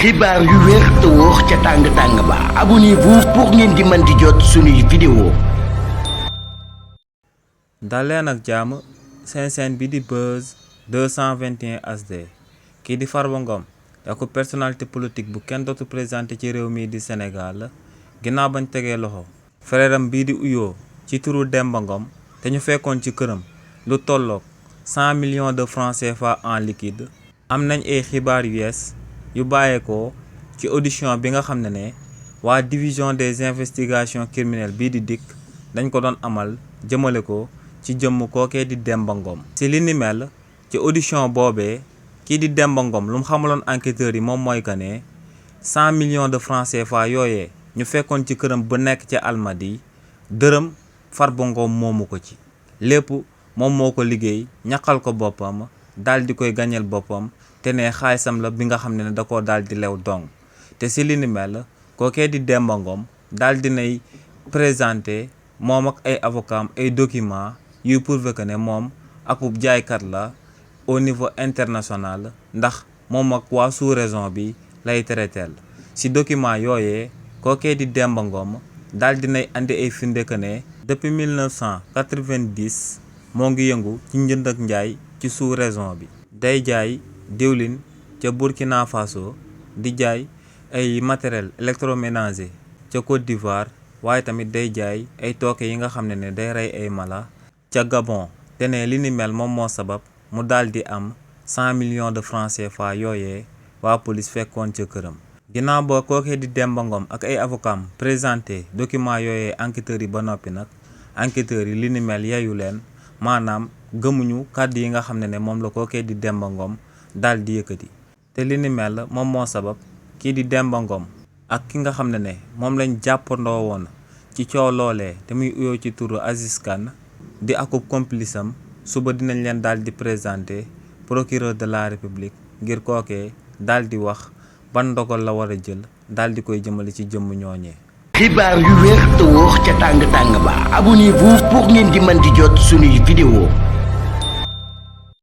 xibaar yu wér te wóor ca tàng-tàng ba abonnez-vous pour ngeen di mën di jot suñuy vidéo. daleen ak jàmm seen chaîne bi di Buzz 221 HD kii di Farba Ngom ak personnalité politique bu kenn dootu présenté ci réew mii di Sénégal ginnaaw bañ tegee loxo frèram bii di uyoo ci turu Demba Ngom te ñu fekkoon ci këram lu tolloog 100 millions de francs CFA en liquide. am nañ ay xibaar yu yees yu bàyyeekoo ci audition bi nga xam ne waa division des investigations criminelles bii di DIC dañ ko doon amal jëmale ko ci jëmm kookee di Demba Ngom. ci li ni mel ci audition boobee kii di Demba Ngom lu mu xamaloon enquêteurs yi moom mooy que ne 100 millions de francs CFA yooyee ñu fekkoon ci këram bu nekk ca Almadies dërëm Farba Ngom moomu ko ci lépp moom moo ko liggéey ñaqal ko boppam daal di koy gañeel boppam te ne xaalisam la bi nga xam ne da koo daal di lew dong te si li ni mel kookee di Demba Ngom daal di nay présenté moom ak ay avocat am ay documents yuy prouver que ne moom akub jaaykat la au niveau international ndax moom ak waa sous-région bi lay traiteel si document yooyee kookee di Demba Ngom daal di nay andi ay firnde que ne depuis 1990 moo ngi yëngu ci njënd ak njaay ci sous-région bi day jaay diwlin ca Burkina Faso di jaay ay matériel électroménager ca Côte d'Ivoire waaye tamit day jaay ay tooke yi nga xam ne day rey ay mala ca Gabon te ne li ni mel moom moo sabab mu daal di am 100 millions de francs CFA yooyee waa police fekkoon ca këram. ginnaaw boo kookee di Demba Ngom ak ay avocats présenté document yooyee enquêteurs yi ba noppi nag enquêteurs yi li ni mel yeeyu leen maanaam gëmuñu kàddu yi nga xam ne moom la kookee di Demba Ngom daal di yëkkati te li ni mel moom moo sabab kii di Demba Ngom ak ki nga xam ne moom lañ jàppandoo woon ci coow loolee te muy uyoo ci turu Aziz Kane di akub complice am suba dinañ leen daal di présenté procureur de la république ngir kookee daal di wax ban ndogal la war a jël daal di koy jëmale ci jëmm ñooñee. xibaar yu wér te wóor ca tàng-tàng ba abonnez-vous pour ngeen di mën di jot suñuy vidéo.